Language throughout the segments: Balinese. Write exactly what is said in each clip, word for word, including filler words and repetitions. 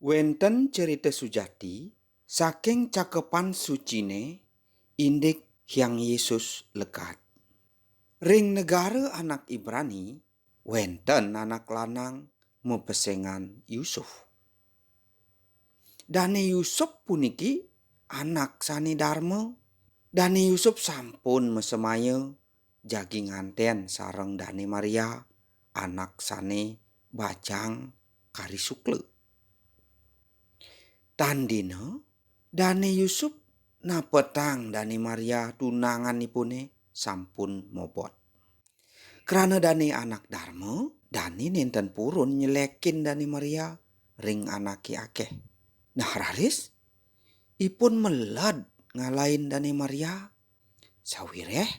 Wénten cerita sujati saking Cakepan Sucine indik Hyang Yesus lekad. Ring negara anak Ibrani, wénten anak lanang mapesengan Yusuf. Dane Yusuf puniki anak sane darma. Dane Yusuf sampun masemaya jagi nganten sareng Dane Maria, anak sane bajang kari sukla. Tan dina, Dane Yusuf napetang Dane Maria tunanganipune sampun mobot. Krana dane anak darma, dane nenten purun nyelekin Dane Maria ring anake akeh. Nah, raris ipun meled ngalahin Dane Maria, sawireh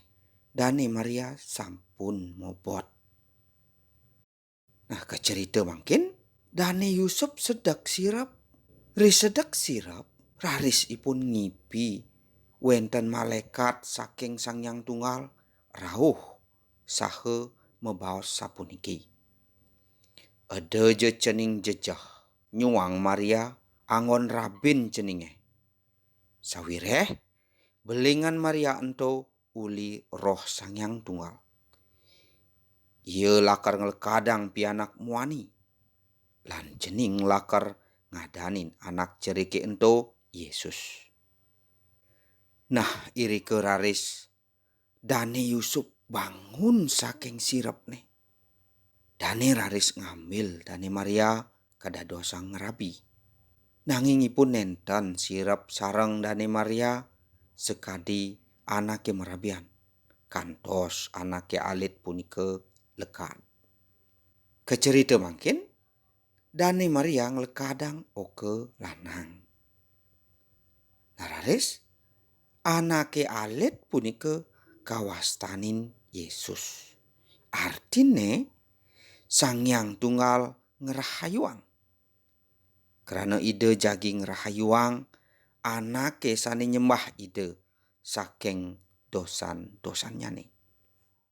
Dane Maria sampun mobot. Nah, kacerita mangkin, Dane Yusuf sedek sirep. Ri sedek sirep, raris ipun ngipi wenten malaekat saking Sang Hyang Tunggal rauh saha mabaos sapuniki, "Eda ja cening jejeh nyuang Maria anggon rabin ceninge. Sawireh belingan Maria ento uli Roh Sang Hyang Tunggal. Ia lakar nglekadang pianak muani, lan cening lakar ngadanin anak cerike ento Yesus." Nah, irika raris Dane Yusuf bangun saking sirepne. Dane raris ngambil Dane Maria kadadosang rabi. Nanging ipun nenten sirep sareng Dane Maria sakadi anake marabian, kantos anake alit punika lekad. Kacerita mangkin, Dane Maria nglekadang oka lanang. Nah, raris anake alit punika kawastanin Yesus. Artine, Sang Hyang Tunggal ngrahayuang. Krana Ida jagi ngrahayuang anake sane nyembah Ida saking dosan-dosannyane.